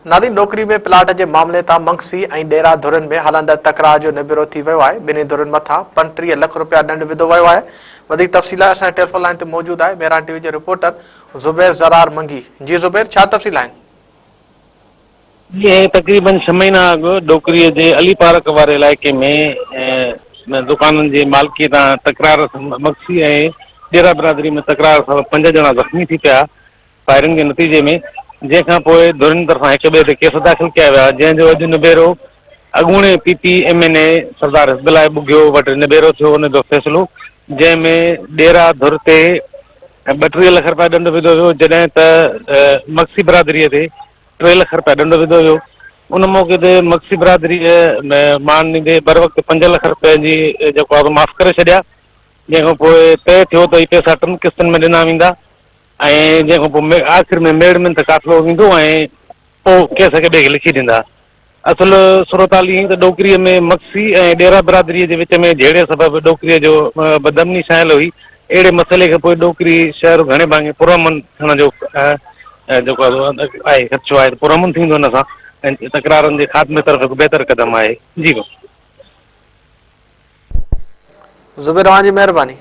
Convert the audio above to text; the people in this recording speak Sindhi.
نادين ڏوڪري ۾ پلاٽ جي معاملي تان منگسي ۽ ڏيرا ڌرين ۾ هلندڙ تڪرار جو نبيرو ٿي ويو آهي، ٻنهي ڌرين مٿان 35 لک رپيا ڏنڊ وڌو ويو آهي. وڌيڪ تفصيل لاء اسان جي ٽيليفون لائين تي موجود آهي مهراڻ ٽي وي جي رپورٽر زبير زرار منگي. جي زبير ڇا تفصيل آهن؟ جي تقريبن ڇهه مهينا اڳ ڏوڪري جي علي پارڪ واري علائقي ۾ دڪانن جي مالڪي تان تڪرار مگسي ۽ ڏيرا برادري ۾ تڪرار سبب پنج ڄڻا زخمي ٿي پيا فائرنگ جي نتيجي ۾ جنهن کان پوء ڌرين طرفان هڪ ٻئي تي ڪيس داخل ڪيا ويا جنهن جو اڄ نبيرو اڳوڻي P P M N A Sardar Hizb Allah Bughio وٽ نبيرو ٿيو ان جو فيصلو جنهن ۾ ڏيرا ڌر تي 32 لک رپيا ڏنڊ وڌو ويو جڏهن ته مگسي برادري تي 3 لک رپيا ڏنڊ وڌو ويو ان موقعي تي مگسي برادري مان ڏيندي بروقت 5 لک رپين جي جيڪو آهي معاف ڪري ڇڏيا جنهن کان پوء طئي ٿيو ته هي پئسا ٽن قسطن ۾ ڏنا ويندا ۽ جنهن کان پوء آخر ۾ ميڙ منٿ قافلو ويندو ۽ پوء ڪيس هڪ ٻئي کي لکي ڏيندا. اصل صورتحال ائين ته ڏوڪريء ۾ مگسي ۽ ڏيرا برادريء جي وچ ۾ جهيڙي سبب ڏوڪريء جو بدامني ڇانيل هئي. اهڙي مسئلي کان پوء ڏوڪري شهر گهڻي ڀاڱي پرامن ٿيڻ جو جيڪو آهي خدشو آهي ته پرامن ٿيندو ان سان ۽ تڪرارن جي خاتمي طرف هڪ بهتر قدم آهي. جي. زبير اوهان جي مهرباني.